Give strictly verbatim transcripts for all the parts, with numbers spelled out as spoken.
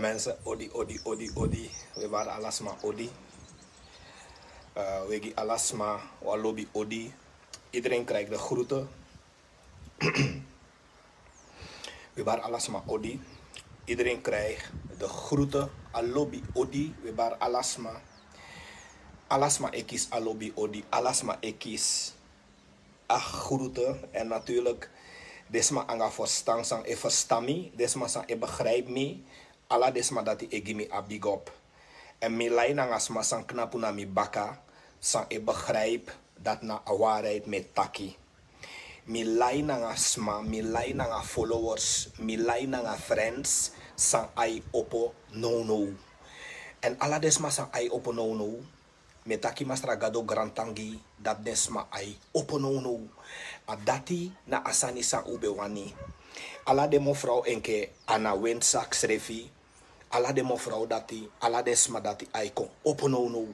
Mensen, odi, odi, odi, odi. We bari ala sma odi. Eh, we gi ala sma wan lobi odi. Iedereen krijgt de groeten. We bari ala sma odi. Iedereen krijgt de groeten. A lobi odi. We bari ala sma. Ala sma e kisi a lobi odi. Ala sma e kisi a groeten. En natuurlijk, den sma nanga verstan san e verstan mi, den sma san e begrijp mi, ala den sma dati e gi mi a big up. En mi lai nanga sma san knapu na mi baka, san e begrijp dati na a waarheid mi e taki. Mi lai nanga sma, mi lai nanga followers, mi lai nanga friends, san ai opo nownow. En ala den sma san ai opo nownow, mi e taki Masra Gado grantangi dati den sma ai opo nownow. A dati na a sani san un ben wani. Ala den mevrouw enke Anna Windzack srefi, ala den mevrouw dati, ala den sma dati ai kon opo nownow.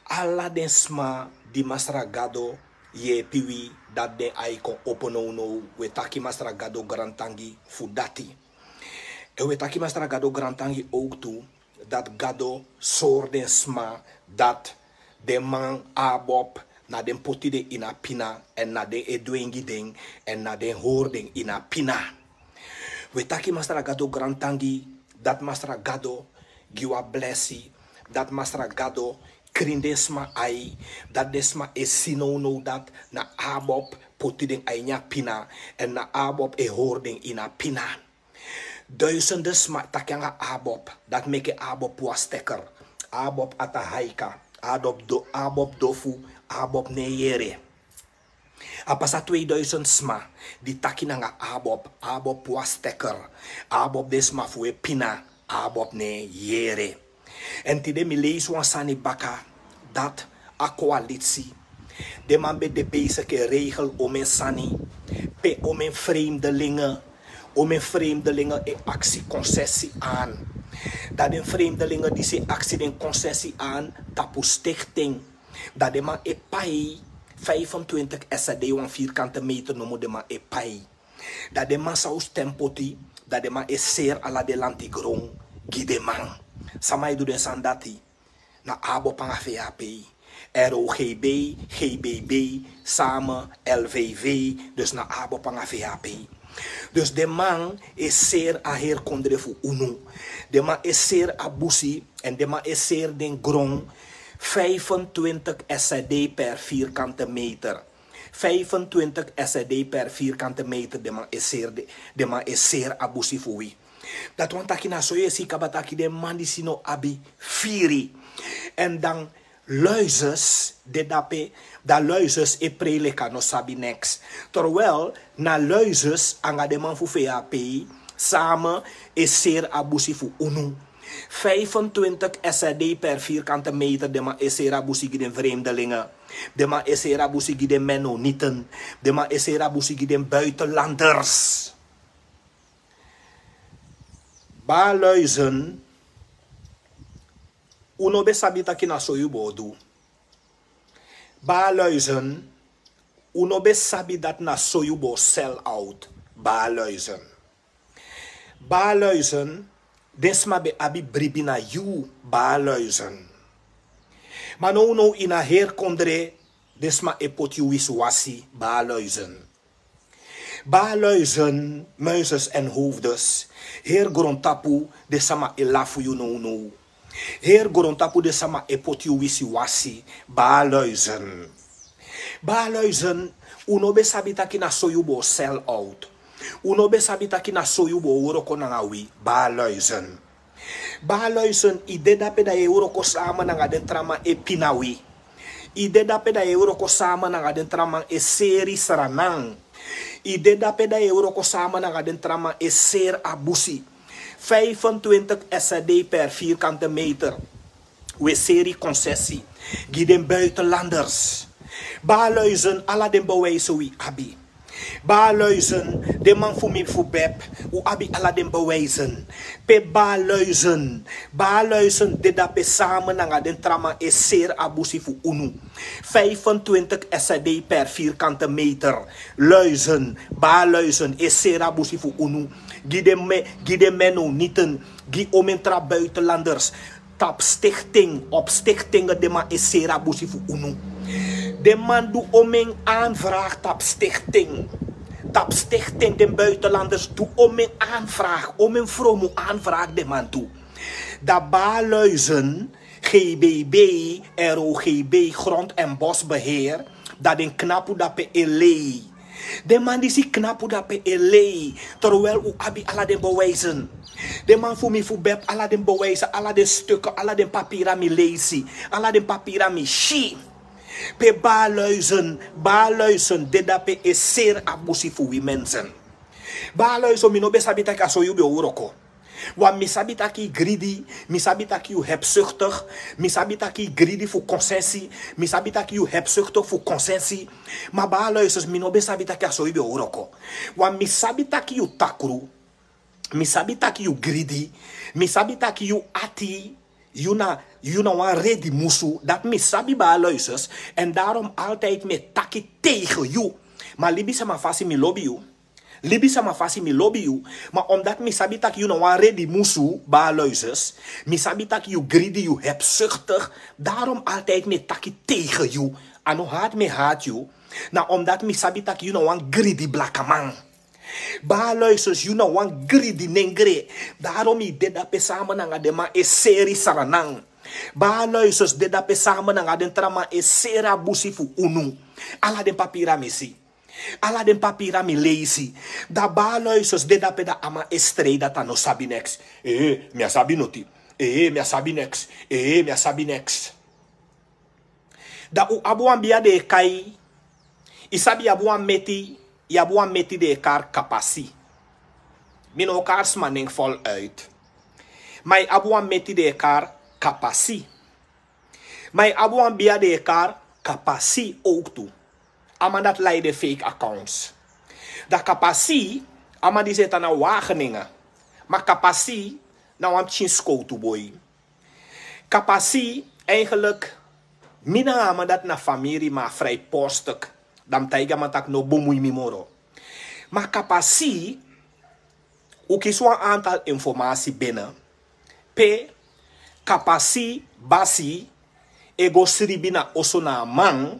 Ala den sma di Masra Gado yepi wi dati den ai kon opo nownow, we taki Masra Gado grantangi fu dati. En we taki Masra Gado grantangi ook tu, dati Gado sori den sma dati den man Abob, na den poti den ini a pina, en na den e dwengi den, en na den hori den ini a pina. We taki Masra Gado grantangi dati Masra Gado gi wan blesi, dati Masra Gado krin den sma ai, dati den sma e si nownow dati na Abob poti den a ini a pina, en na Abob e hori den ini a pina. Duizenden sma taki nanga Abob, dati meki Abob puru a stekker. Abob ati a haika, Abob do, Abob dofu, Abob no e yere. A pasa tweeduizend sma di taki nanga Abob, Abob puru a stekker. Abob, den sma fu wi e pina, Abob no e yere. En tide mi leisi wan sani baka, dati a koalitsi, den man ben de bezig e regel omeni sani, pe omeni vreemdelingen, omeni vreemdelingen e aksi concessie aan. Dati den vreemdelingen disi e aksi den concessie aan tapu stichting, dati den man e pai vijfentwintig S D wan vierkante meter nomo, den man e pai. Dati den man san un stem poti, dati den man e seri ala den lantigron gi den man. Sama e du den sani dati? Na Abob nanga V H P, R O G B, G B B, Samen, L V V, dus na Abob nanga V H P. Dus den man e seri a heri kondre fu unu. Den man e seri a busi, en den man e seri den gron vijfentwintig S D per vierkante meter. Vijfentwintig S D per vierkante meter, den man e seri de, den man e seri a busi fu wi. Dati wani taki na so yu e si kaba taki den man disi no abi firi. En dan Luizes de dape, dan Luizes e prei leki a no sabi niks. Terwijl na Luizes nanga den man fu V H P Samen e seri a busi fu unu. Vijfentwintig S D per vierkante meter, den man e seri a busi gi den vreemdelingen. Den man e seri a busi gi den Mennonieten. Den man e seri a busi gi den buitenlanders. Baa Luizen, un no ben sabi taki na so yu bo du. Baa Luizen, un no ben sabi dati na so yu bo sell out. Baa Luizen. Baa Luizen, den sma ben abi bribi na yu, Baa Luizen. Ma nownow ini a heri kondre, den sma e poti yu wisiwasi, Baa Luizen. Baa Luizen, Muizes en Hoofdes, heri grontapu, den sama e lafu yu nownow. Heri grontapu, den sama e poti yu wisiwasi, Baa Luizen. Baa Luizen, un no ben sabi taki na so yu bo sell out. Un no ben sabi taki na so yu bo wroko nanga wi, Baa Luizen. Baa Luizen, i de dape dan yu e wroko samen nanga den tra man e pina wi. I de dape dan yu e wroko samen nanga den tra man e seri Sranan. I de dape dan yu e wroko samen nanga den tra man e seri a busi. Vijfentwintig S D per vierkante meter. Wi e seri concessie gi den buitenlanders. Baa Luizen, ala den bewijzen wi abi. Baluizen, den man fu mi fu bep, un abi ala den bewijzen. Pe Baluizen, Baluizen de dape samen nanga den tra man e seri a busi fu unu. Vijfentwintig S D per vierkante meter. Luizen, Baluizen e seri a busi fu unu. Gi den me, gi den Mennonieten, gi omen tra buitenlanders. Tapu stichting, op stichting den man e seri a busi fu unu. Den man du omen aanvraag tapu stichting. Tapu stichting den buitenlanders du omen aanvraag, omen fromu aanvraag den man du. Da Baluizen, G B B, R O G B, Grond en Bosbeheer, da den knapu dape e lei. Den man disi knapu dape e lei, terwijl un abi ala den bewijzen. Den man fu mi fu bep ala den bewijzen, ala den stukken, ala den papira mi leisi, ala den papira mi si. Pe Baluizen, Baluizen de dape e seri a busi fu wi mensen. Baluizen, mi no ben sabi taki a so yu ben o wroko. Want mi sabi taki yu greedy, mi sabi taki yu hebzuchtig, mi sabi taki yu greedy fu consensi, mi sabi taki yu hebzuchtig fu consensi. Ma Baluizen, mi no ben sabi taki a so yu ben o wroko. Want mi sabi taki yu takru, mi sabi taki yu greedy, mi sabi taki yu ati, yu na, yu na wan redi musu, dat mi sabi Baluizen, en daarom altijd mi e taki tegen yu. Ma libisma fasi mi lobi yu. Libisma fasi mi lobi yu, ma omdat mi sabi taki yu na wan redi musu, Baluizen, mi sabi taki yu greedy, yu hebzuchtig, daarom altijd mi e taki tegen yu. A no haat mi e haat yu, na omdat mi sabi taki yu na wan greedy blakaman. Baluizen, yu na wan greedy nengre, daarom yu de dape samen nanga den man e seri Sranan. Baluizen, de dape samen nanga den tra man e seri a busi fu unu. Ala den papira mi si. Ala den papira mi leisi. Da Baluizen, de dape, da a man e strei dati a no sabi neks. Ee, mi á sabi noti. Ee, mi á sabi neks. Ee, mi á sabi neks. Da un abi wan bia den e kai, yu sabi, yu abi wan meti, yu abi wan meti den e kari Kapasi. Mi no o kari sma nen voluit. Ma yu abi wan meti den e kari Kapasi. Ma yu abi wan bia den e kari Kapasi ook tu. A man dati lai den fake accounts. Da Kapasi, a man disi e tan na Wageningen. Ma Kapasi na wan pikin skowtu boi. Kapasi, eigenlijk, mi nanga a man dati na famiri, ma a vrijpostig. Da mi taigi a man taki no bemui mi moro. Ma Kapasi, un kisi wan aantal informasi bene. Pe Kapasi basi e go sribi na oso na a man,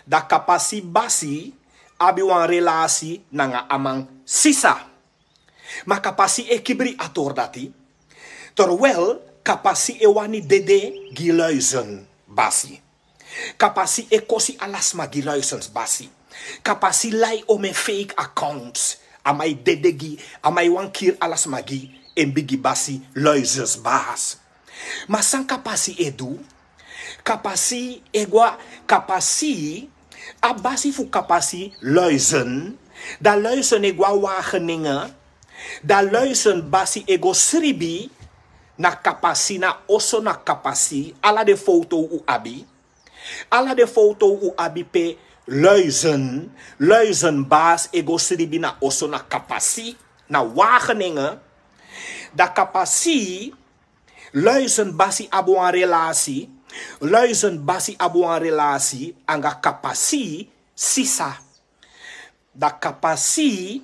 da Kapasi basi abi wan relasi nanga a man sisa. Ma Kapasi e kibri a tori dati, terwijl Kapasi e wani dede gi Luizen basi. Kapasi e kosi ala sma gi Luizen basi. Kapasi lai omen fake accounts. A man e dede gi, a man e wani kiri ala sma gi, en bigi basi Luizen basi. Ma san Kapasi e du? Kapasi e go a, Kapasi, a basi fu Kapasi Luizen. Da Luizen e go a Wageningen. Da Luizen basi e go sribi na Kapasi, na oso na Kapasi, ala den foto un abi. Ala den foto un abi pe Luizen, Luizen basi e go sribi na oso na Kapasi, na Wageningen. Da Kapasi, Luizen basi abi wan relasi, Luizen basi abi wan relasi anga Kapasi sisa. Da Kapasi,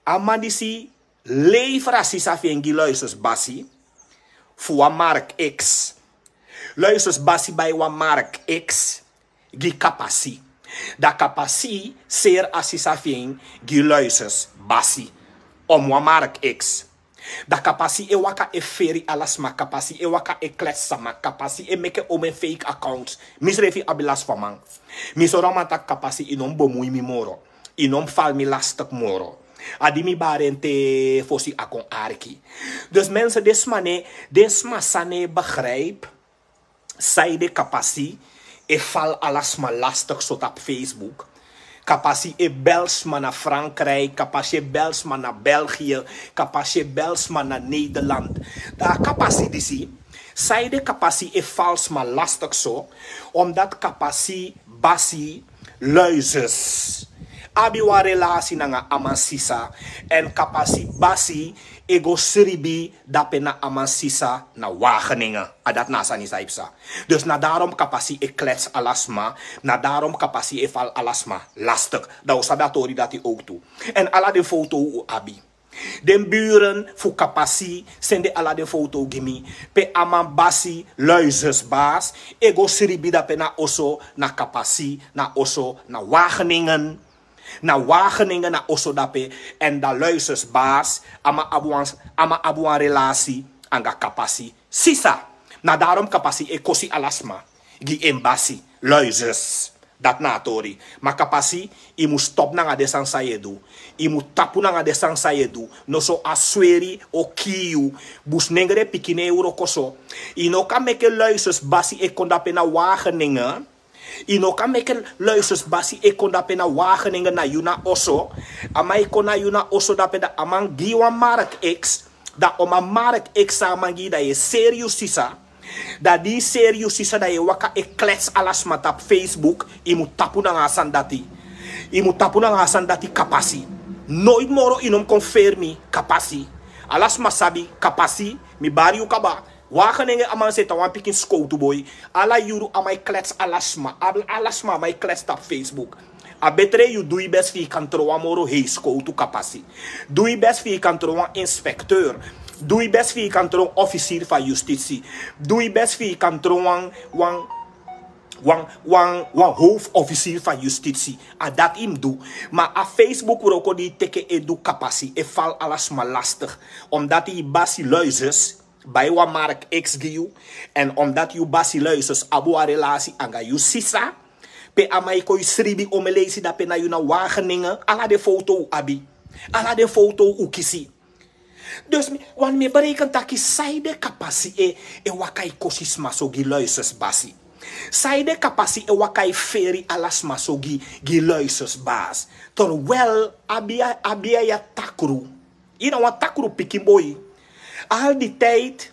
a man disi lei fu a sisa fu en gi Luizen basi fu wan mark X. Luizen basi bai wan mark X gi Kapasi. Da Kapasi seri a sisa fu en gi Luizen basi om wan mark X. Da Kapasi e waka e feri ala sma, Kapasi e waka e klets sama, Kapasi e meke omen fake accounts. Mi srefi abi lasi fu a man. Mi sori a man taki Kapasi, yu no mus bemui mi moro. Yu no mus fali mi lastig moro. A di mi bari en te fosi a kon arki. Dus mensen, den sma no e, den sma san no e begrijp sanede Kapasi e fali ala sma lastig so tapu Facebook. Kapasi e bel sma na Frankrijk, Kapasi e bel sma na België, Kapasi e bel sma na Nederland. Da Kapasi disi, sanede Kapasi e fali sma lastig so, omdat Kapasi basi Luizen Abi wan relasi nanga a man sisa. Èn Kapasi basi e go sribi dape na a man sisa na Wageningen. A dati na a sani san yu psa. Dus na daarom Kapasi e klets ala sma. Na daarom Kapasi e fal ala sma lastig. Dan un sabi a tori dati ook tu. Èn ala den foto un abi. Den buren fu Kapasi sende ala den foto gi mi. Pe a man basi, luizus basi, e go sribi dape na oso na Kapasi, na oso na Wageningen. Na Wageningen na oso dape. Èn dan luizus basi, a man abi wan, a man abi wan relasi anga Kapasi sisa. Na daarom Kapasi e kosi ala sma gi en basi, luizus. Dati na a tori. Ma Kapasi, yu mu stop nanga den sani san yu e du. Yu mu tapu nanga den sani san yu e du. Noso a sweri o kii yu. Busnengre pikin e wroko so. Yu no kan meke luizus basi e kon dape na Wageningen. Yu no kan meke luizus basi e kon dape na Wageningen na yu na oso. A man e kon na yu na oso dape, dan a man gi yu wan mark X. Dan a man mark X san a man gi yu, dan yu e seri yu sisa. Dan di yu seri yu sisa, dan yu e waka e klets ala sma tapu Facebook. Yu mu tapu nanga a sani dati. Yu mu tapu nanga a sani dati Kapasi. Noiti moro yu no mu kon feri mi Kapasi. Ala sma sabi Kapasi, mi bari yu kaba. Wageningen a man seta wan pikin skowtu boi. Ala yuru a man e klets ala sma. Ala, ala sma a man e klets tapu Facebook. A betre yu du yu best fu yu kan tron wan moro hei skowtu Kapasi. Du yu best fu yu kan tron wan inspecteur. Du yu best fu yu kan tron officier van justitie. Du yu best fu yu kan tron wan, wan, wan, wan, wan hoofdofficier van justitie. A dati yu mu du. Ma a Facebook wroko di yu teke e du Kapasi, e fal ala sma lastig. Omdat yu basi luizus bai wan mark X gi yu. Èn omdat yu basi luizus abi wan relasi anga yu sisa. Pe a man e kon yu sribi omen leisi dape na yu na Wageningen. Ala den foto un abi. Ala den foto un kisi. Dus mi, wan mi e bereken taki saide Kapasi e, e waka e kosi sma so gi luizus basi. Saide Kapasi e waka e feri ala sma so gi, gi luizus basi. Terwijl a bia, a bia ya takru. Yu na wan takru pikin boi. Al di tijd,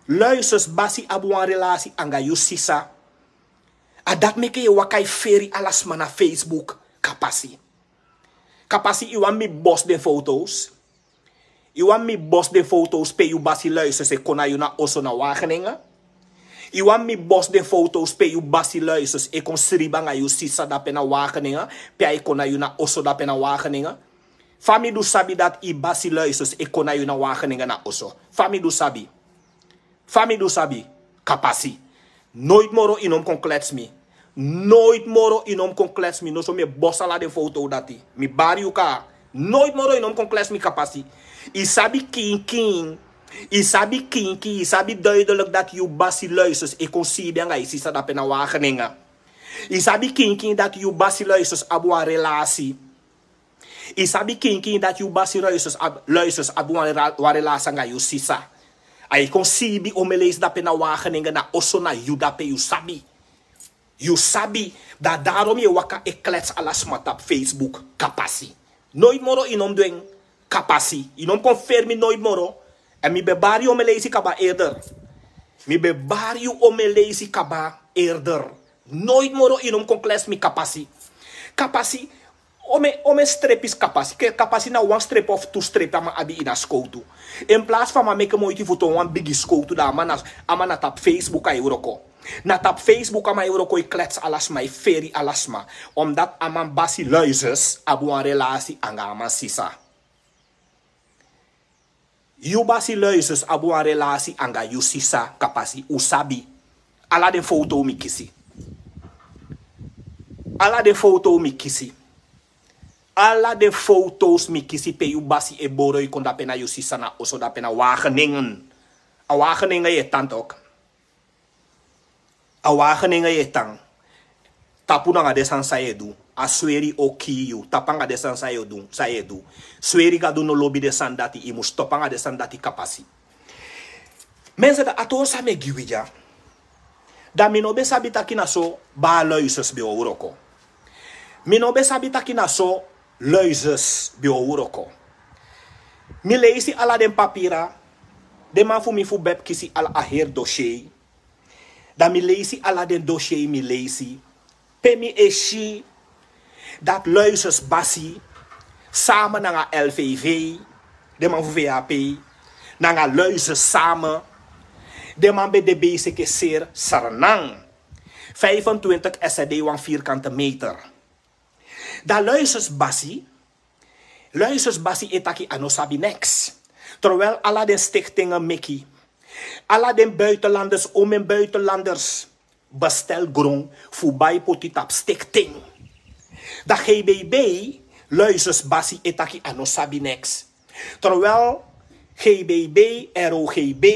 luizus basi abi wan relasi anga yu sisa. A dati meke yu e waka e feri ala sma na Facebook Kapasi. Kapasi, yu wani mi bosi den foto's. Yu wani mi bosi den foto's pe yu basi luizus e kon na yu na oso na Wageningen. Yu wani mi bosi den foto's pe yu basi luizus e kon sribi anga yu sisa dape na Wageningen. Pe a e kon na yu na oso dape na Wageningen. Fa mi du sabi dati yu basi luizus e kon na yu na Wageningen na oso? Fa mi du sabi? Fa mi du sabi? Kapasi. Noiti moro yu no mu kon klets mi. Noiti moro yu no mu kon klets mi. Noso mi e bosi ala den foto dati. Mi bari yu kaba. Noiti moro yu no mu kon klets mi Kapasi. Yu sabi kinkin. Yu sabi kinkin. Yu sabi duidelijk dati yu basi luizus e kon sribi anga yu sisa dape na Wageningen. Yu sabi kinkin dati yu basi luizus abi wan relasi. Yu sabi kinkin dati yu basi luizus ab-, luizus abi wan rela-, wan relasi anga yu sisa. A e kon sribi omen leisi dape na Wageningen na oso na yu dape yu sabi. Yu sabi, dan daarom yu e waka e klets ala sma tapu Facebook Kapasi. Noiti moro yu no mu du en Kapasi. Yu no mu kon feri mi noiti moro. Èn mi ben bari yu omen leisi kaba eerder. Mi ben bari yu omen leisi kaba eerder. Noiti moro yu no mu kon klets mi Kapasi. Kapasi, omen, omen strepis Kapasi. Ke Kapasi na wan strepi of tu strepi a man abi ini a skowtu. In plaats fu a man meke moiti fu toon wan bigi skowtu, dan a man na, a man na tapu Facebook a e wroko. Na tapu Facebook a man e wroko e klets ala sma, e feri ala sma. Omdat a man basi luizus abi wan relasi anga a man sisa. Yu basi luizus abi wan relasi anga yu sisa Kapasi, un sabi. Ala den foto mi kisi. Ala den foto mi kisi. Ala den foto's mi kisi pe yu basi e boro yu kon dape na yu sisa na oso dape na Wageningen. A Wageningen yu e tan tok. A Wageningen yu e tan. Tapu nanga den sani san yu e du. A sweri o kii yu. Tapu anga den sani san yu e du, san yu e du. Sweri Gadu no lobi den sani dati, yu mu stop anga den sani dati Kapasi. Mensen, dan a tori san mi e gi wi dya. Dan mi no ben sabi taki na so baa luizus ben o wroko. Mi no ben sabi taki na so luizus ben o wroko. Mi leisi ala den papira, den man fu mi fu bep kisi ala a heri dossier. Dan mi leisi ala den dossier, mi leisi. Pe mi e si, Dati luisus basi, samen nanga L V V, den man fu V A P, nanga luisus samen, den man ben de bezig e seri Sranan. Vijfentwintig S D wan vierkante meter. Dan luisus basi, luisus basi e taki a no sabi niks. Terwijl ala den stichtingen meki, ala den buitenlanders, omen buitenlanders, bestel gron fu bai poti tapu stichting. Dan G B B, luisus basi e taki a no sabi niks. Terwijl G B B, R O G B,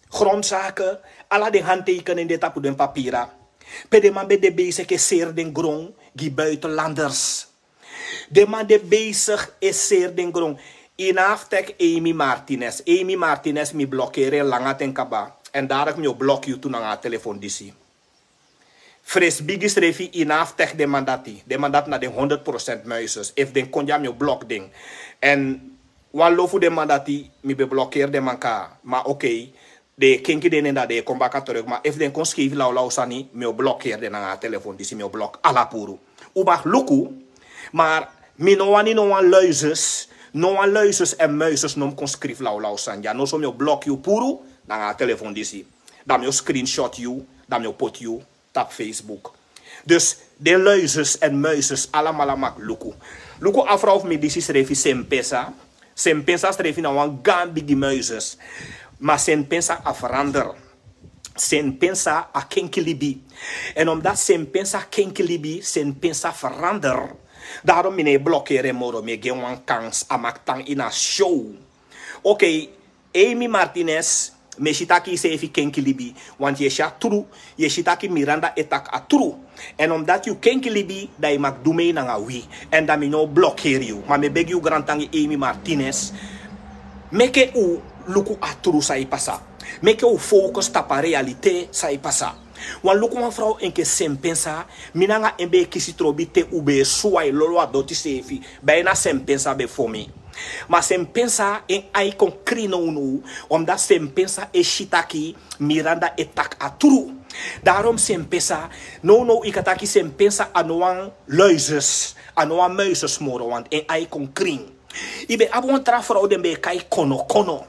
grondzaken, ala den handtekening de tapu den papira. Pe den man ben de bezig e seri den gron gi buitenlanders. Den man de bezig e seri den gron. Yu no abi fu teki Amy Martinez. Amy Martinez, mi blokeri en langa ten kaba. En dadelijk mi o blok yu tu nanga a telefon disi. Frisbigi srefi, yu no abi fu teki den man dati. Den man dati na den honderd procent muises. Efu den kon dya, mi o blok den. En wan lo fu den man dati, mi ben blokeri den man kaba. Ma oké, den e kenki den nen, dan den e kon baka teruk. Ma efu den kon skrifi lawlaw sani, mi o blokeri den nanga a telefon disi, mi o blok ala puru. Un mag luku, maar mi no wani no wan luisus, no wan luisus en muises no mu kon skrifi lawlaw sani dya. Noso, mi o blok yu puru nanga a telefon disi. Dan mi o screenshot yu, dan mi o poti yu tapu Facebook. Dus den luisus en muises alamala mag luku. Luku a vrouw fu mi disi srefi, Sempesa. Sempesa srefi na wan gaan bigi muises. Ma Sempesa a verander. Sempesa a kenki libi. En omdat Sempesa kenki libi, Sempesa verander. Daarom mi no e blokeri en moro, mi e gi en wan kans, a mag tan ini a show. Oké, Amy Martinez, mi e si taki yu srefi kenki libi, want yu e si a tru, yu e si taki Miranda e taki a tru. En omdat yu kenki libi, dan yu mag du mee nanga wi. En dan mi no o blokeri yu. Ma mi e begi yu grantangi, Amy Martinez, meke un luku a tru san e pasa. Meke un focus tapu a realite san e pasa. Wan luku wan vrouw enke Sempesa, mi nanga en ben e kisi trobi te un ben e suwa e lolo a doti seefi. Bijna Sempesa ben fon mi. Ma Sempesa en ai kon krin nownow, omdat Sempesa e si taki Miranda e taki a tru. Daarom Sempesa, nownow yu kan taki Sempesa a no wan luisus, a no wan muisus moro, want en ai kon krin. Yu ben abi wan tra vrouw den ben e kai Konokono.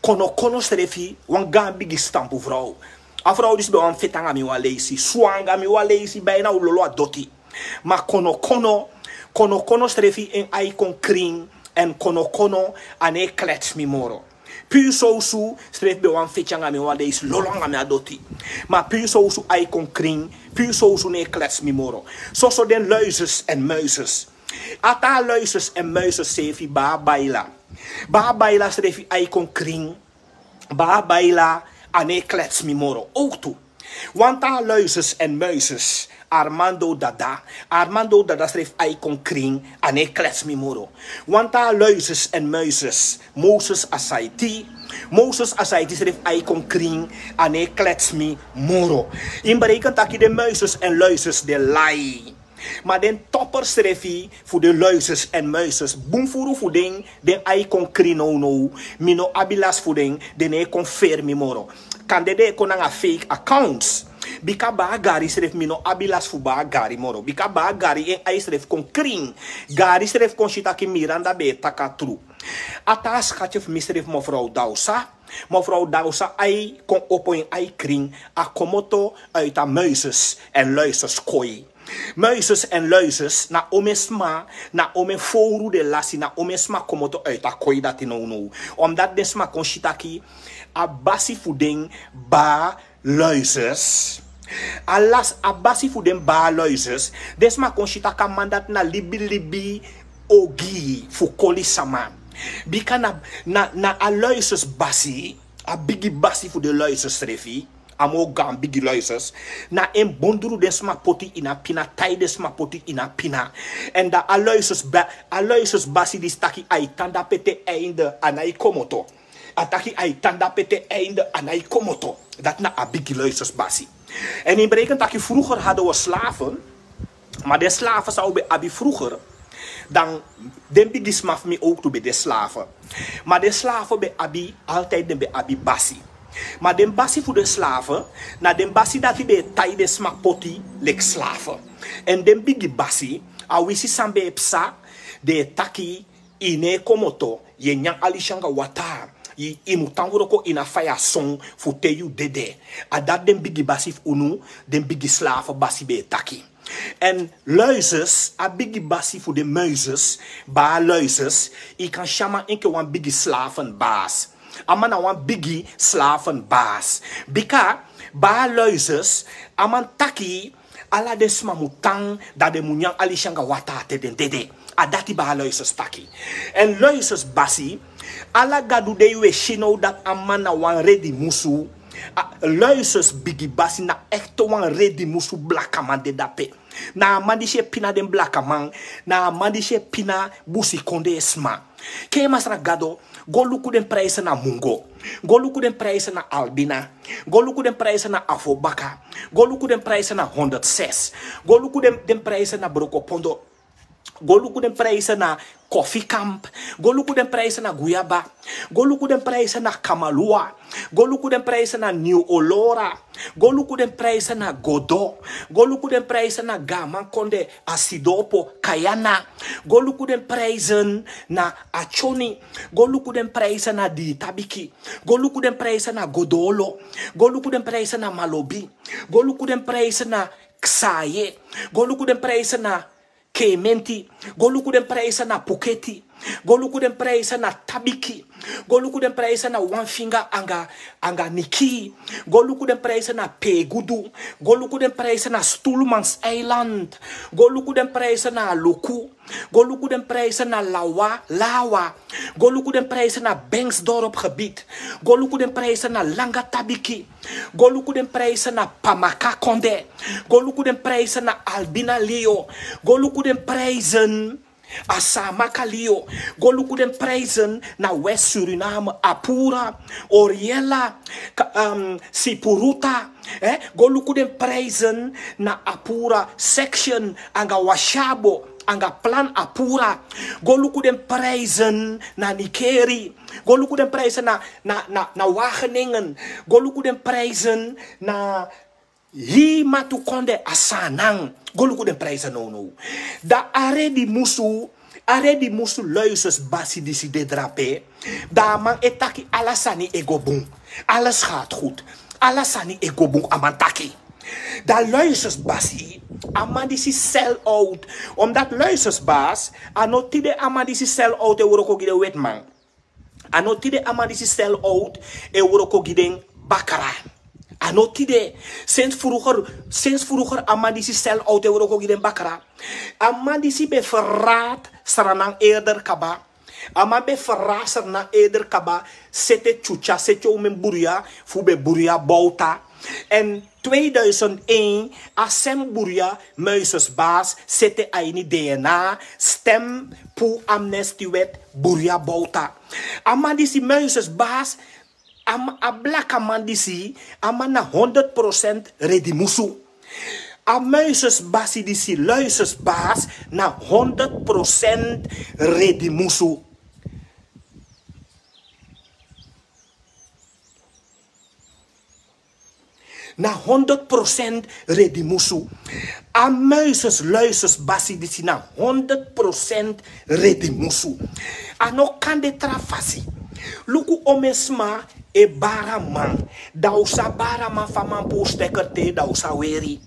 Konokono srefi wan gaan bigi stampu vrouw. A vrouw disi ben wani feti anga mi wan leisi, suwa anga mi wan leisi, bijna un lolo a doti. Ma Konokono, Konokono srefi en ai kon krin, en Konokono a no e klets mi moro. Puru Sowsu srefi ben wani feti anga mi wan leisi, lolo anga mi a doti. Ma Puru Sowsu ai kon krin, Puru Sowsu no e klets mi moro. Soso den luisus en muisus. A taa luisus en muisus seefi, Baa Baila. Baa Baila srefi ai kon krin. Baa Baila a no e klets mi moro. Ook tu. Wan taa luisus en muisus, Armando Dada. Armando Dada srefi ai kon krin, a no e klets mi moro. Wan taa luisus en muisus, Moses Asaiti. Moses Asaiti srefi ai kon krin, a no e klets mi moro. Yu mus bereken taki den muisus en luisus de lai. Ma den topper srefi fu den luisus en muisus, bun furu fu den, den ai kon krin nownow. Mi no abi lasi fu den, den no e kon feri mi moro. Kande den e kon nanga fake accounts. Bika Baa Gari srefi, mi no abi lasi fu Baa Gari moro. Bika Baa Gari en ai srefi kon krin. Gari srefi kon si taki Miranda ben e taki a tru. A taa schatje fu mi srefi, mevrouw Dausa. Mevrouw Dausa ai kon opo en ai krin, a komoto uit a muisus en luisus koi. Muisus en luisus, na omen sma, na omen fowru den lasi, na omen sma komoto uit a koi dati nownow. Omdat den sma kon si taki a basi fu den, Baa Luisus. A lasi, a basi fu den, Baa Luisus. Den sma kon si taki a man dati na libilibi ogii fu koli sama. Bika na, na, na a Luisus basi, a bigi basi fu den Luisus srefi, a moo gaan bigi Luisus, na en bondru den sma poti ini a pina, tai den sma poti ini a pina. Èn dan a Luisus ba-, a Luisus basi disi taki ai tan dape te einde, a nái komoto. A taki ai tan dape te einde, a nái komoto. Dati na a bigi Luisus basi. Èn yu mus bereken taki vroeger hadden we slaven, ma den slaven san un ben abi vroeger, dan den bigisma fu mi ook tu ben de slaven. Ma den slaven ben abi, altijd den ben abi basi. Ma den basi fu den slaven, na den basi dati ben e tai den sma poti leki slaven. Èn den bigi basi, a wisi san ben e psa, den e taki: i no e komoto, yu e nyan alisi anga wataa, i, i mu tan wroko ini a faya son fu te yu dede. A dati den bigi basi fu unu, den bigi slafu basi ben e taki. Èn Luizus, a bigi basi fu den Muizus, baa Luizus, i kan si a man enke wan bigi slavenbaas. A man na wan bigi slavenbaas. Bika, baa Luizus, a man taki, ala den sma mu tan, da den mu nyan alisi anga wataa te den dede. A dati baa Luizus taki. Èn Luizus basi, ala gadu dei wi e si now dati a man na wan redi musu. A, Luizus bigi basi na ekte wan redi musu blakaman de dape. Na a man disi e pina den blakaman, na a man disi e pina busikondee sma. Kee Masra Gado, go luku den prijzen na Mungo. Go luku den prijzen na Albina. Go luku den prijzen na Afobaka. Go luku den prijzen na honderd zes. Go luku den, den prijzen na Brokopondo. Go luku den prijzen na Koffiekamp. Go luku den prijzen na Guyaba. Go luku den prijzen na Kamalua. Go luku den prijzen na Nieuw Olora. Go luku den prijzen na Godo. Go luku den prijzen na Gaman Konde, Asidopo, Kayana. Go luku den prijzen na Achoni. Go luku den prijzen na Diitabiki. Go luku den prijzen na Godolo. Go luku den prijzen na Malobi. Go luku den prijzen na Ksaye. Go luku den prijzen na Keimenti. Go luku den prijzen na Puketi. Go luku den prijzen na Tabiki. Go luku den prijzen na Wanfinga anga, anga Niki. Go luku den prijzen na Pegudu. Go luku den prijzen na Stoelmanseiland. Go luku den prijzen na Aluku. Go luku den prijzen na Lawa, Lawa. Go luku den prijzen na Bengtsdorp gebied. Go luku den prijzen na Langa Tabiki. Go luku den prijzen na Pamaka Konde. Go luku den prijzen na Albina Lio. Go luku den prijzen a Saamaka Lio. Go luku den prijzen na West Suriname, Apura, Oryella, ka-, ehm, Sipuruta. Eh? Go luku den prijzen na Apura section, anga Washabo, anga Plan Apura. Go luku den prijzen na Nickerie. Go luku den prijzen na, na, na, na Wageningen. Go luku den prijzen na Hii Matukonde, a Saanan. Go luku den prijzen nownow. Da a redi musu, a redi musu Luizus basi disi de drape. Da a man e taki ala sani e go bun. Alles gaat goed. Ala sani e go bun, a man taki. Da Luizus basi, a man disi sell out. Omdat Luizus basi, a no tide a man disi sell out e wroko gi den wetiman. A no tide a man disi sell out e wroko gi den bakra. A no tide. Sinds vroeger, sinds vroeger a man disi sell out e wroko gi den bakra. A man disi ben verraad Sranan eerder kaba. A man ben verraad Sranan eerder kaba. Sete tyutya, sete omen bruya, fu ben bruya Bouta. En tweeduizend één, a sem bruya Muizus basi sete a ini D N A, stem puu amnestiewet, bruya Bouta. A man disi Muizus basi, a ma-, a blakaman disi, a man na honderd procent redi musu. A Muizus basi disi, Luizus basi, na honderd procent redi musu. Na honderd procent redi musu. A Muizus Luizus basi disi na honderd procent redi musu. A no kan de tra fasi. Luku omen sma e bari a man. Da un sa bari a man fu a man puu stekker te, da un sa weri.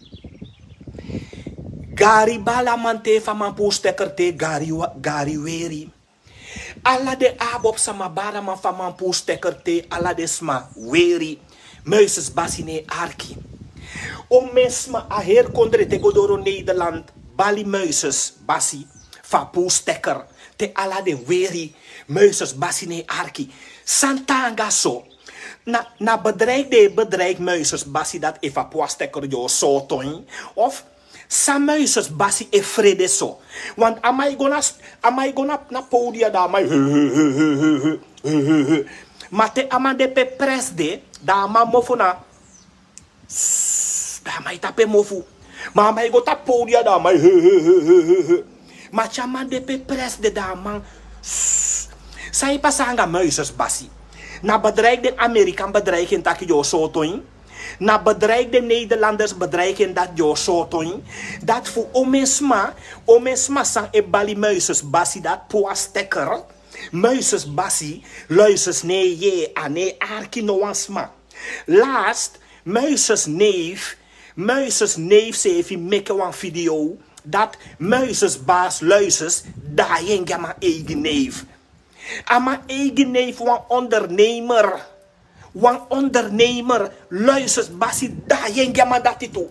Gari bari a man te, fu a man puu stekker te, gari wa-, gari weri. Ala den abob sama bari a man fu a man puu stekker te, ala den sma weri. Muizus basi no e arki. Omen sma a heri kondre te go doro Nederland bali Muizus basi fu a puu stekker te, ala den weri. Muizus basi no e arki. San taanga so? Na, na bedreig den e bedreig Muizus basi dati efu a puu a stekker den o sooto en. Of san Muizus basi e frede so? Want a man e go na, a man e go na, na podia, da a man e he, he, he. Ma te a man de pe pres de, da a man mofu na, da a man e tapu en mofu. Ma a man e go tapu podia, da a man e he, he, he. Ma te a man de pe pres de, da a man, san e pasa anga Muizus basi? Na bedreig den Amerikan bedreig en taki den o sooto en. Na bedreig de Nederlanders bedreig en dati yu o sortu en. Dati fu omensma, omensma san e bali Muises Basi dati puru a stekker. Muises Basi, Luises ne e yee, a ne e arki no wan sma. Last, Muises neef, Muises neef seefi meke wan video dati Muises Basi, Luises, daai en gi a man eigi neef. A man eigi neef wan ondernemer. Wan ondernemer, Luises Basi daai en gi a man dati tu.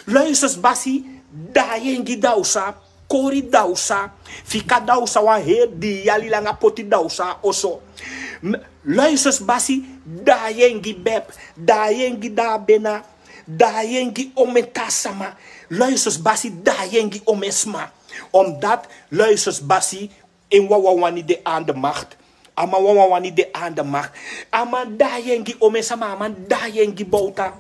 Luises Basi daai en gi Dawsa, kori Dawsa, fika Dawsa wan heri dii yali langa poti Dawsa a oso. M-, Luises Basi daai en gi Beb, daai en gi Dabena, daai en gi omen taa sama. Luises Basi daai en gi omensma. Omdat Luises Basi en wawan wani de aan de macht. A man wawan wani de aan de macht. A man daai en gi omensma, a man daai en gi Bouta.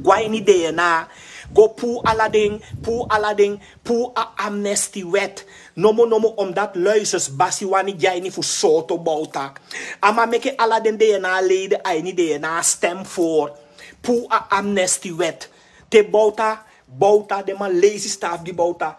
Go a ini D N A, go puru ala den, puru ala den, puru a amnestiewet. Nomo nomo omdat Luises Basi wani gi a ini fu sortu Bouta. A man meke ala den D N A leden a ini D N A stem voor. Puru a amnestiewet. Te Bouta, Bouta, den man leisi staafu gi Bouta.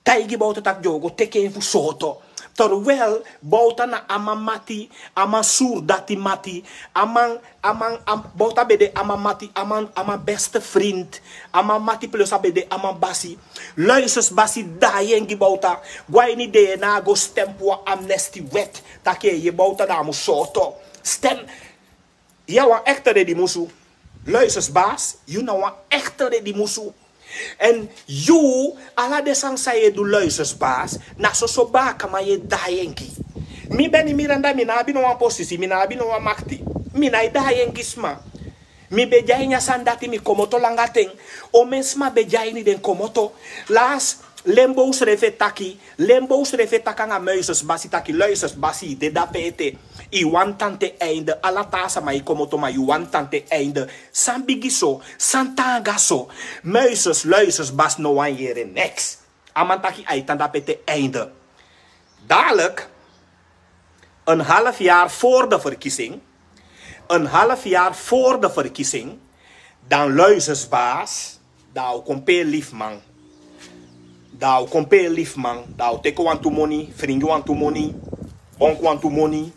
Taigi Bouta taki yu o go teki en fu sortu. Terwijl Bouta na a man mati, a man surdati mati, a man, a man, a, Bouta ben de a man mati, a man, a man beste vriend, a man mati plus a ben de a man basi. Luises Basi daai en gi Bouta. Go a ini D N A go stem puru a amnestiewet. Taki yu Bouta dan a mu sortu. Stem. Yu na wan echte redimusu. Luises Basi, yu na wan echte redimusu. En yu, ala den sani san yu e du Luises Basi, na soso baakaman yu e daai en gi. Mi Beni Miranda, mi no abi no wan posisi, mi no abi no wan makti. Mi nái daai en gi sma. Mi ben de a ini a sani dati, mi komoto langa ten. Omensma ben de a ini, den komoto. Last, Lembo srefi e taki, Lembo srefi e taki anga Muises Basi taki, Luises Basi, yu de dape ete. Yu wani tan te einde, ala taa sama e komoto ma yu wani tan te einde. San bigi so, san taanga so. Muises, Luises Basi no wani yere niks. A man taki ai tan dape te einde. Dadelijk, een half jaar voor de verkiezing, een half jaar voor de verkiezing, dan Luises Basi, dan a o kon pe liefman. Dan a o kon pe liefman, dan a o teki wantu moni, fringi wantu moni, bonku wantu moni,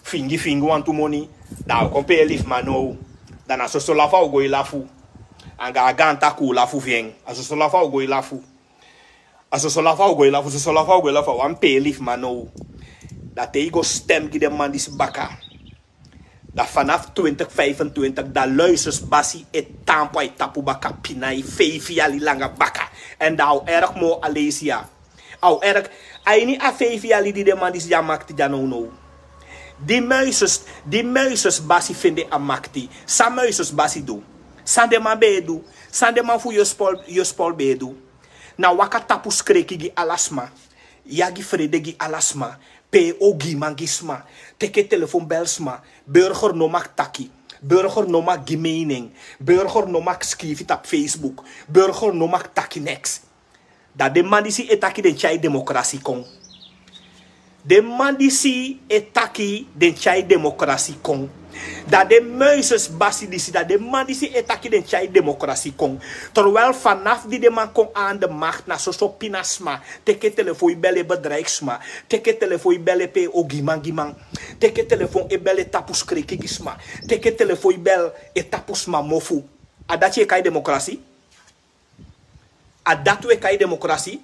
fingi fingi wantu moni, dan a o kon pe liefman now. Dan na soso lafu a o go e lafu. Anga a gaan takuu lafu fi en. A soso lafu a o go e lafu. A soso lafu a o go e lafu, soso lafu a o go e lafu, a wani pe liefman now. Dan te yu go stem gi den man disi baka. Dan vanaf twintig vijfentwintig, dan Luises Basi e taampu a yu tapu baka pina yu feifi yali langa baka. En dan a o erg moo Alesia. A o erg, a ini a feifi yali di den man disi de a makti dya nownow. Di Muises, di Muises Basi fende a makti. San Muises Basi du? San den man ben e du? San den man fu Josepol, Josepol ben e du? Na waka tapu skreki gi ala sma. Yagi frede gi ala sma. Pe ogiman gi sma. Teki telefon bel sma. Burger no mag taki. Burger no mag gi mening. Burger no mag skrifi tapu Facebook. Burger no mag taki niks. Dan den man disi e taki den tyai demokrasi kon. Den man disi e taki den tyai demokrasi kon. Dan den Muises Basi disi, dan den man disi e taki den tyai demokrasi kon. Terwijl vanaf di den man kon aan de macht na soso pina sma. Teki telefon e bel e bedreig sma. Teki telefon e bel e pe ogiman gi man. Teki telefon e bel e tapu skreki gi sma. Teki telefon e bel e tapu sma mofu. A dati yu e kai demokrasi? A dati wi e kai demokrasi.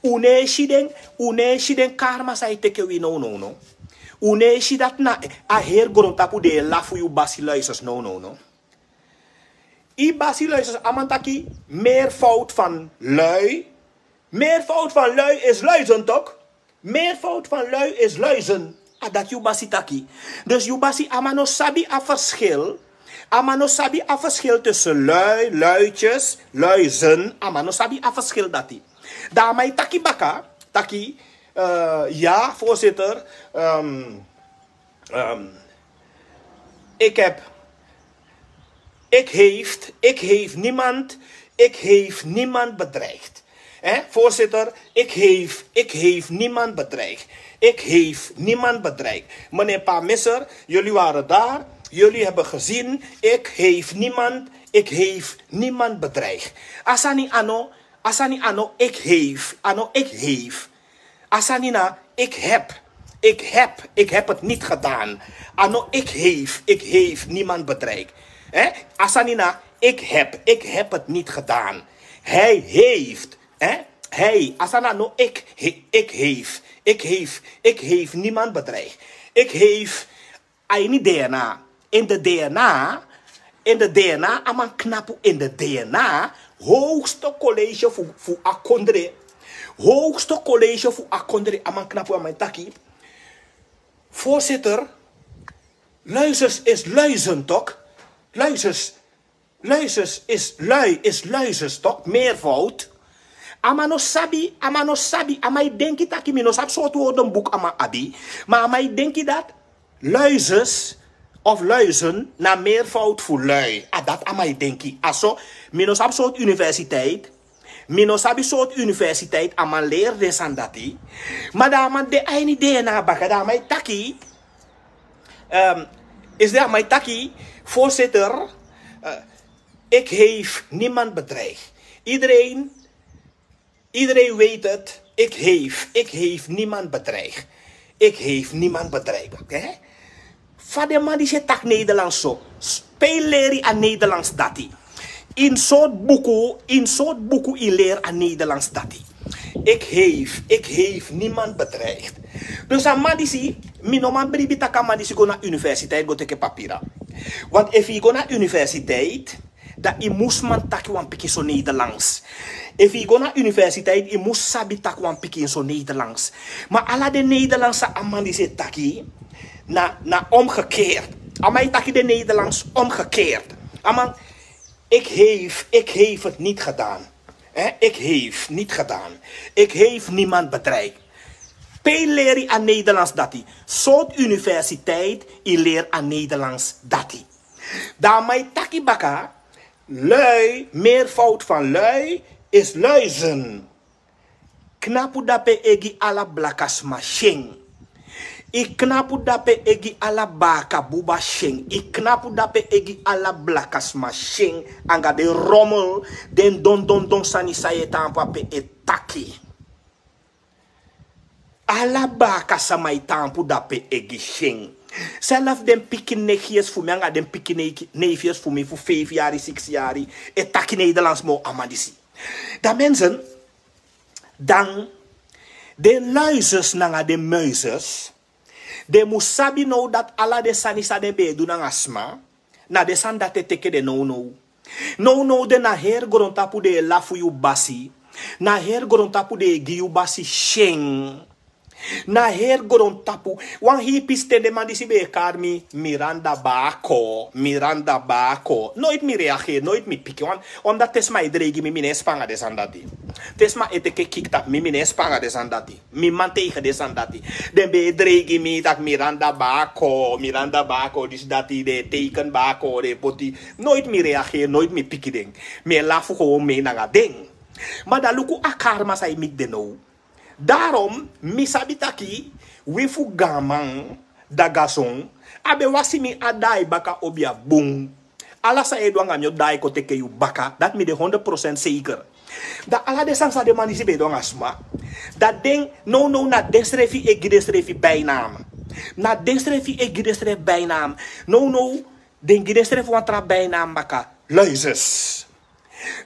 Un no e si den, un no e si den karma san e teke wi nownow no. Un no e si dati na a heri grontapu den e lafu yu basi Luises nownow no. Yu basi Luises, a man taki meer fout van lui. Meer fout van lui is luizen toch? Meer fout van lui is luizen. A dati yu basi taki. Dus yu basi, a man no sabi a verschil. A man no sabi a verschil tussen lui, luitjes, luizen. A man no sabi a verschil dati. Dan a man e taki baka, taki, eh, ja, voorzitter, ehm, ehm, ik heb, ik heeft, ik heeft niemand, ik heeft niemand bedreigd. Hè, voorzitter, ik heeft, ik heeft niemand bedreigd. Ik heeft niemand bedreigd. Meneer Paar Misser, jullie waren daar. Jullie hebben gezien, ik heef niemand, ik heef niemand bedreigd. Asani ano, asani ano, ik heef, ano, ik heef. Asani na, ik heb, ik heb, ik heb het niet gedaan. Ano, ik heef, ik heef niemand bedreigd. Hè? Asani na, ik heb, ik heb het niet gedaan. Hij heeft, hè? Hij, asana no, ik, he- ik heef, ik heef, ik heef niemand bedreigd. Ik heef, a ini D N A. In de D N A, in de D N A, a man knapu in de D N A, hoogste college fu, fu a kondre. Hoogste college fu a kondre, a man knapu, a man taki. Voorzitter, luizes is luizen, toch? Luizes, luizes is lui, is luizes, toch? Meervoud. A man no sabi, a man no sabi, a man e denki taki mi no sabi sortu woordenboek a man abi. Ma a man e denki dat luizes of luizen na meervoud fu lui. A dat a man e denki. A so, mi no sabi sortu universiteit. Mi no sabi sortu universiteit a man leri den sani dati. Ma dan a man de a ini D N A baka, dan a man e taki. Ehm, is de a man e taki, voorzitter, eh, ik heef niemand bedreigd. Iedereen, iedereen weet het, ik heef, ik heef niemand bedreigd. Ik heef niemand bedreigd. Oké? Fa den man disi e taki Nederlands so. Pe yu leri a Nederlands dati? In sortu buku, in sortu buku yu leri a Nederlands dati? Ik heef, ik heef niemand bedreigd. Dus a man disi, mi no man bribi taki a man disi go na universiteit go teke papira. Want efu yu go na universiteit, dan yu mus man taki wan pikin so Nederlands. Efu yu go na universiteit, yu mus sabi taki wan pikin so Nederlands. Ma ala den Nederlands san a man disi e taki, na, na omgekeerd. A man e taki den Nederlands omgekeerd. A man, ik heef, ik heef het niet gedaan. Hè, ik heef niet gedaan. Ik heef niemand bedreigd. Pe yu leri a Nederlands dati? Sortu universiteit yu leri a Nederlands dati? Dan a man e taki baka, lui, meervoud van lui is luizen. Knapu dape e gi ala blakasma syen. Yu knapu dape e gi ala baka buba syen. Yu knapu dape e gi ala blakasma syen. Anga den rommel, den don don don sani san yu e tampu ape e taki. Ala baka sama e tampu dape e gi syen. Self den pikin neefjes fu mi anga den pikin neefjes fu mi fu feifi yari, siksi yari, e taki Nederlands moo a man disi. Dan mensen, dan den luizes nanga den muizes, den mus sabi now dati ala den sani san den ben e du nanga sma, na den sani dati e teke den nownow. Nownow den na heri grontapu den e lafu yu basi. Na heri grontapu den e gi yu basi syen. Na heri grontapu. Wan hii pisten den man disi ben e kari mi Miranda Bako, Miranda Bako. Noiti mi reageri, noiti mi piki wan. Omdat te sma e dreigi mi, mi no e span nanga den sani dati. Te sma e teke kiki tapu mi, mi no e span nanga den sani dati. Mi man tegen den sani dati. Den ben e dreigi mi taki Miranda Bako, Miranda Bako, disi dati, den e teken bako, den e poti. Noiti mi reageri, noiti mi piki den. Mi e lafu gewoon mee nanga den. Ma dan luku a karma san e miti den now. Daarom, mi sabi taki, wi fu gaanman, dagason, a ben wasi mi a daai baka obia bun. Ala san yu e du anga mi o daai kon teke yu baka, dati mi de honderd procent zeker. Dan ala den sani san den man disi ben e du anga sma. Dan den, nownow na densrefi e gi densrefi bijnaam. Na densrefi e gi densrefi bijnaam. Nownow, den gi densrefi wan tra bijnaam baka. Luizes.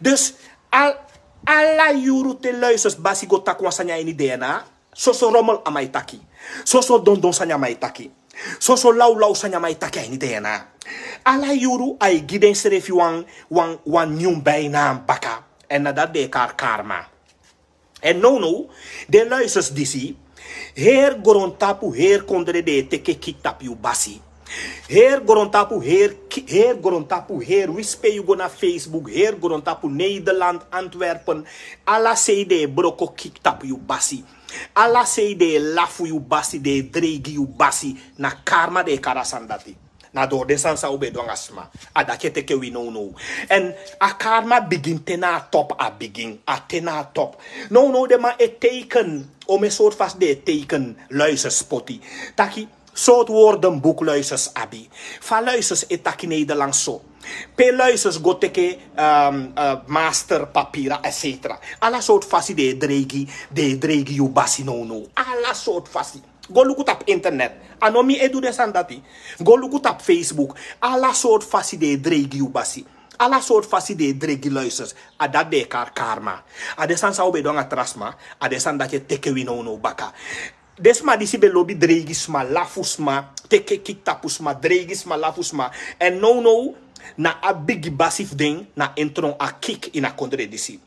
Dus, al, ala yuru te luizes basi go taki wan sani a ini D N A, soso rommel a man e taki. Soso dondon sani a man e taki. Soso lawlaw sani a man e taki a ini D N A. Ala yuru a e gi densrefi wan, wan, wan nyun bijnaam baka. Èn na dati den e kari karma. Èn nownow, den luizes disi, heri grontapu, heri kondre den e teke kiki tapu yu basi. Heri grontapu, heri ki-, heri grontapu, heri wisi pe yu go na Facebook, heri grontapu, Nederland, Antwerpen, ala sei den e broko kiki tapu yu basi. Ala sei den e lafu yu basi, den e dreigi yu basi, na karma den e kari a sani dati. Na dori den sani san un ben du anga sma. A dati e teke wi nownow. Èn a karma bigin te na a top, a bigin. A te na a top. Nownow den man e teiken. Omeni sortu fasi den e teiken, luizenspoti. Taki, Soort woordenboek luisters abi. Fa luisters e taki Nederlands so. Pe luisters go teke um, uh, master papira, et cetera. Ala soort fasi de e dreigi, de e dreigi yu basi no no. Ala soort fasi. Go luku tapu internet. A no mi e du den sani dati. Go luku tapu Facebook. Ala soort fasi de e dreigi yu basi. Ala soort fasi de e dreigi luisters. A dati de e kari karma. A den sani san un ben du nanga tra sma. A den sani dati e teke wi no no baka. Den sma disi ben lobi dreigi sma, lafu sma, teke kiki tapu sma, dreigi sma, lafu sma. Èn nownow na a bigi basi fu den na en tron a kiki ini a kondre disi.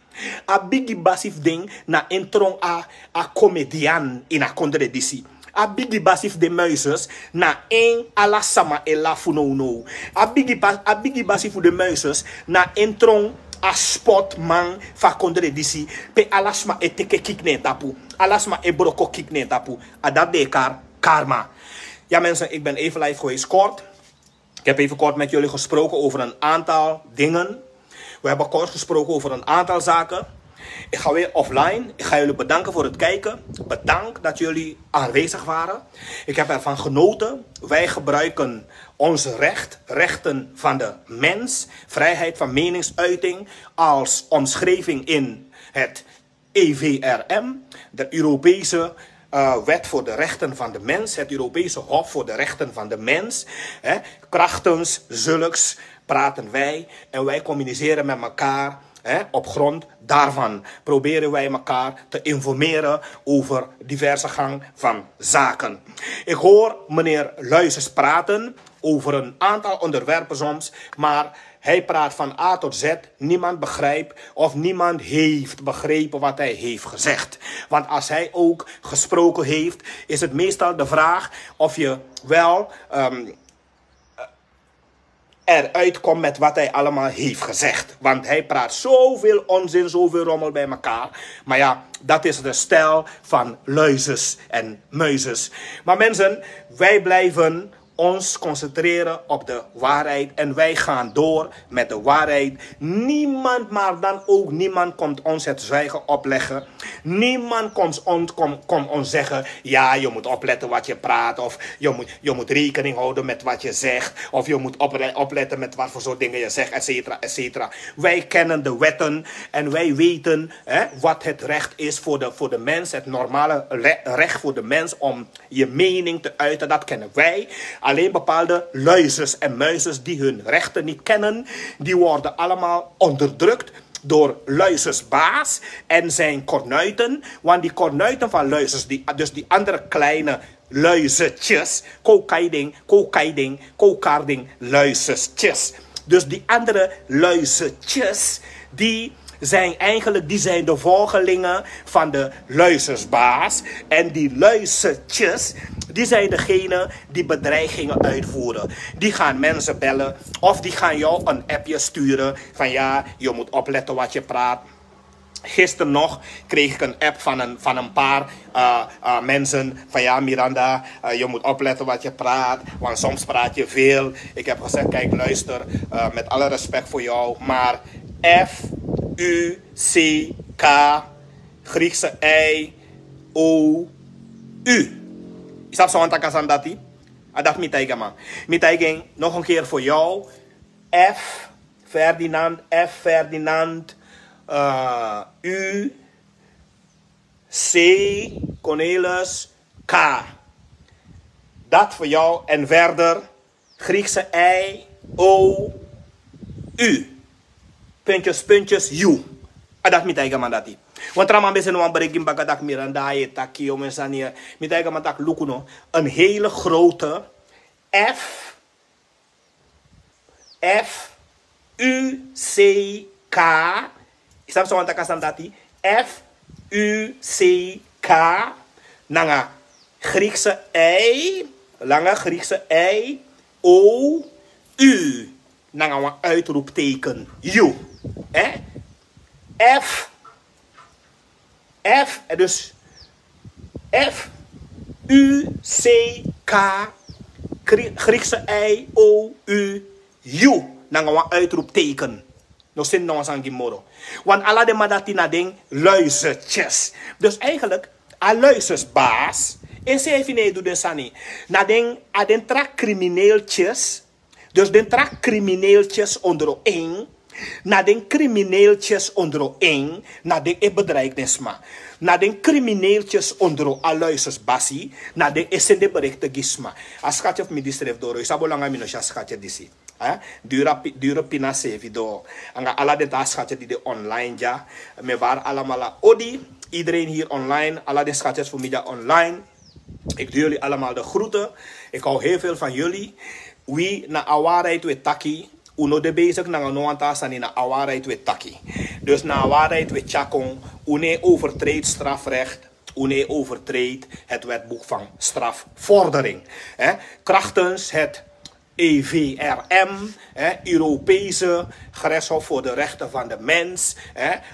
A bigi basi fu den na en tron a, a komedian ini a kondre disi. A bigi basi fu den muizes na en ala sama e lafu nownow. A bigi, ba, a bigi basi fu den muizes na en tron a spotman fu a kondre disi. Pe ala sma e teke kiki na en tapu. Ala sma e broko kiki na en tapu. A dati de e kari karma. Ja mensen, ik ben even live geweest kort. Ik heb even kort met jullie gesproken over een aantal dingen. We hebben kort gesproken over een aantal zaken. Ik ga weer offline. Ik ga jullie bedanken voor het kijken. Bedankt dat jullie aanwezig waren. Ik heb ervan genoten. Wij gebruiken ons recht, rechten van de mens, vrijheid van meningsuiting, als omschrijving in het E V R M, de Europese uh, Wet voor de Rechten van de Mens, het Europese Hof voor de Rechten van de Mens. Hè, krachtens zulks praten wij en wij communiceren met elkaar. Hè, op grond daarvan proberen wij elkaar te informeren over diverse gang van zaken. Ik hoor meneer Luizes praten over een aantal onderwerpen soms, maar hij praat van A tot Z. Niemand begrijpt of niemand heeft begrepen wat hij heeft gezegd. Want als hij ook gesproken heeft, is het meestal de vraag of je wel um, eruit komt met wat hij allemaal heeft gezegd. Want hij praat zoveel onzin, zoveel rommel bij elkaar. Maar ja, dat is de stijl van luizes en muizes. Maar mensen, wij blijven ons concentreren op de waarheid en wij gaan door met de waarheid. Niemand, maar dan ook niemand, komt ons het zwijgen opleggen. Niemand komt ons, kom, kom ons zeggen: ja, je moet opletten wat je praat, of je moet, je moet rekening houden met wat je zegt, of je moet opletten met wat voor soort dingen je zegt, et cetera, et cetera. Wij kennen de wetten en wij weten hè, wat het recht is voor de, voor de mens, het normale recht voor de mens om je mening te uiten, dat kennen wij. Alleen bepaalde luizes en muizes die hun rechten niet kennen, die worden allemaal onderdrukt door luizesbaas en zijn kornuiten. Want die kornuiten van luizes, die, dus die andere kleine luizertjes, kokaiding, kokaiding, kokarding, luizertjes. Dus die andere luizertjes, die zijn eigenlijk die zijn de volgelingen van de luizersbaas. En die luizertjes, die zijn degene die bedreigingen uitvoeren. Die gaan mensen bellen of die gaan jou een appje sturen van: ja, je moet opletten wat je praat. Gisteren nog kreeg ik een app van een, van een paar uh, uh, mensen van: ja, Miranda, uh, je moet opletten wat je praat, want soms praat je veel. Ik heb gezegd: kijk, luister, uh, met alle respect voor jou, maar F U C K, Griekse I, O, U. Is dat zo'n takasandati? Dat mi taiga man. Mi taiga nog een keer voor jou. F Ferdinand, F Ferdinand, uh, U, C Cornelis, K. Dat voor jou en verder Griekse I, O, U. Puntjes, puntjes, U. A dat mi taiga man dati. Want tra man ben se no wan breki mi baka taki Miranda e taki yo men sani. Mi taiga man taki luku no. Een hele grote F F U C K. Isam sa wan takasandati. F U C K. Nanga Griekse I. Langa Griekse I. O U. Nanga wan uitroepteken. U. Eh? F F, dus F U C K, Griekse I O U U, nanga wan uitroepteken. No sin no wan sangi moro. Want ala den man dati na den luizertjes. Dus eigenlijk, a luizersbaas Enseefi no e du den sani. Na den, a den tra krimineeltyes. Dus den tra krimineeltyes ondro en. Na den krimineeltyes ondro en. Na den e bedreig den sma. Na den krimineeltyes ondro a luisersbasi. Na den e sende berikte gi sma. A skatye fu mi di srefi doro, yu sabi olanga mi no si a skatye disi. Duru pina seefi doro. Anga ala den tra skatye di de online dya. Mi e bari alamala odi. Idereen hier online, ala den skatyes fu mi dya online. Ik doe jullie allemaal de groeten. Ik hou heel veel van jullie. Wi, na a waarheid we taki. Un no de bezig nanga no wan tra sani, na a waarheid we taki. Dus na a waarheid we tyakon. Un no e overtreed strafrecht. Un no e overtreed het wetboek van strafvordering. Krachtens het EVRM, Europese Gerechtshof voor de Rechten van de Mens,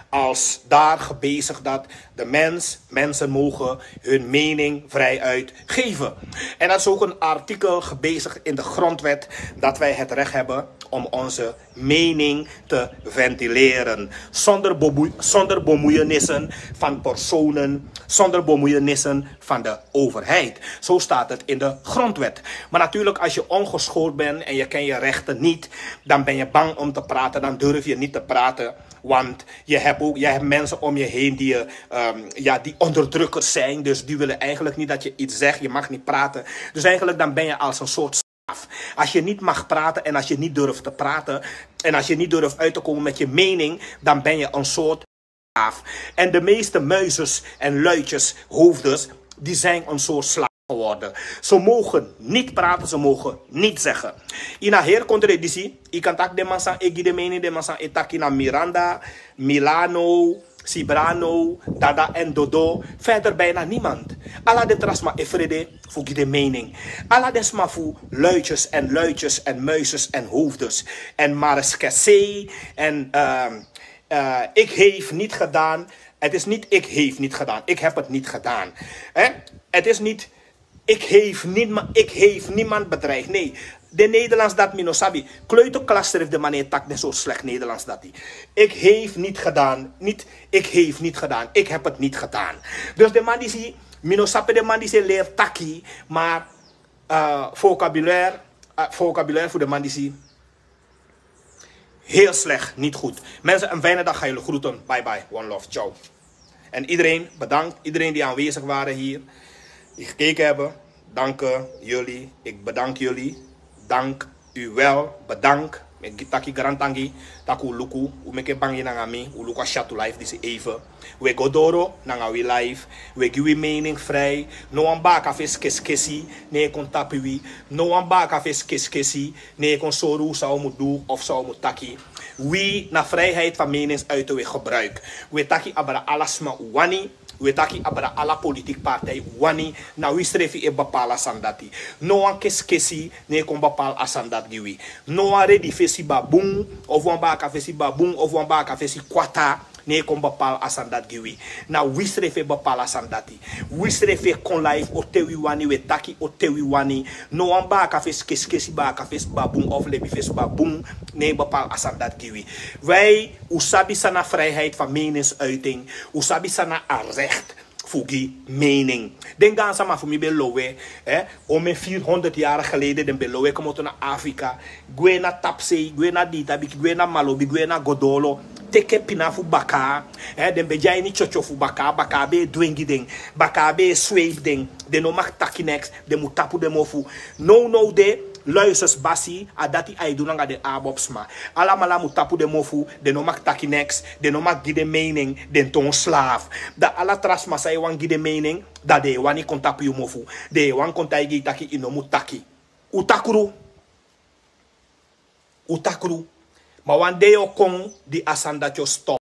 als daar gebezigd dat de mens, mensen mogen hun mening vrij uitgeven. En dat is ook een artikel gebezigd in de grondwet, dat wij het recht hebben om onze mening te ventileren. Zonder, bemoei, zonder bemoeienissen van personen, zonder bemoeienissen van de overheid. Zo staat het in de grondwet. Maar natuurlijk, als je ongeschoold bent en je kent je rechten niet, dan ben je bang om te praten, dan durf je niet te praten. Want je hebt, ook, je hebt mensen om je heen die, je, um, ja, die onderdrukkers zijn. Dus die willen eigenlijk niet dat je iets zegt. Je mag niet praten. Dus eigenlijk dan ben je als een soort slaaf. Als je niet mag praten en als je niet durft te praten en als je niet durft uit te komen met je mening, dan ben je een soort slaaf. En de meeste muizes en luidjes, hoofdes, die zijn een soort slaaf geworden. Ze mogen niet praten, ze mogen niet zeggen. In a heri kontra disi, yu kan taki den man san e gi den mening, den man san e taki na Miranda, Milano, Sibrano, Dada en Dodo. Verder bijna niemand. Ala den tra sma e frede fu gi den mening. Ala den sma fu luidjes en luidjes en muizes en hoofdes. En Maris Kessé en, ehm, eh, ik heeft niet gedaan. Het is niet ik heeft niet gedaan. Ik heb het niet gedaan. Hè? Het is niet ik heeft, niet, ik heeft niemand bedreigd. Nee, de Nederlands dat mi no sabi. Kleuterklas schrijft de man in tak, net zo slecht Nederlands dat hij. Ik heeft niet gedaan. Niet, ik heeft niet gedaan. Ik heb het niet gedaan. Dus de man die zie, mi no sabi, de man die zie leert taki, maar, eh, vocabulaire, eh, vocabulaire voor de man die zie. Heel slecht, niet goed. Mensen, een fijne dag. Ga jullie groeten. Bye bye. One love. Ciao. En iedereen, bedankt. Iedereen die aanwezig waren hier. Die gekeken hebben. Dank, eh, jullie. Ik bedank jullie. Dank u wel. Bedankt. Mi e taki grantangi. Taki un luku. Un meki bangi nanga mi. Un luku a syatu live disi even. We go doro nanga wi life. We gi wi mening vrij. No wan baka fesi keskesi ne e kon tapu wi. No wan baka fesi keskesi ne e kon sori un san un mu du of san un mu taki. Wi na vrijheid van meningsuiten we gebruik. We taki abra ala sma un wani. We taki abra ala politiek partij un wani. Na wi srefi e bepaal a sani dati. No wan keskesi ne e kon bepaal a sani dati gi wi. No wan redi fesi babun of wan baka fesi babun of wan baka fesi kwata ne e kon bepaal a sani dati gi wi. Na wi srefi e bepaal a sani dati. Wi srefi e kon live o te wi wani, we taki o te wi wani. No wan baka fesi keskesi, baka fesi babun of lebi fesi babun ne e bepaal a sani dati gi wi. Wij, un sabi san na vrijheid van meningsuiting. Un sabi san na a recht fu gi mening. Den gaansama fu mi ben lowe, eh, omen vierhonderd jaar geleden den ben lowe komoto na Afrika. Gwe na tapsei, gwe na ditabiki, gwe na malobi, gwe na godolo. Teke pina fu baka, eh, den ben de a ini tyotyo fu baka, baka ben e dwengi den, baka ben e sweep den. Den no mag taki neks, den mu tapu den mofu. Nownow de, luisersbasi, a dati a e du nanga den abobsma. Alamala mu tapu den mofu, den no mag taki neks, den no mag gi den mening, den toon slaaf. Dan ala tra sma san e wani gi den mening, dan den e wani kon tapu yu mofu. Den e wani kon taigi yu taki yu no mu taki. Un takru. Un takru. Ma wan dei o kon di a sani dati o stop.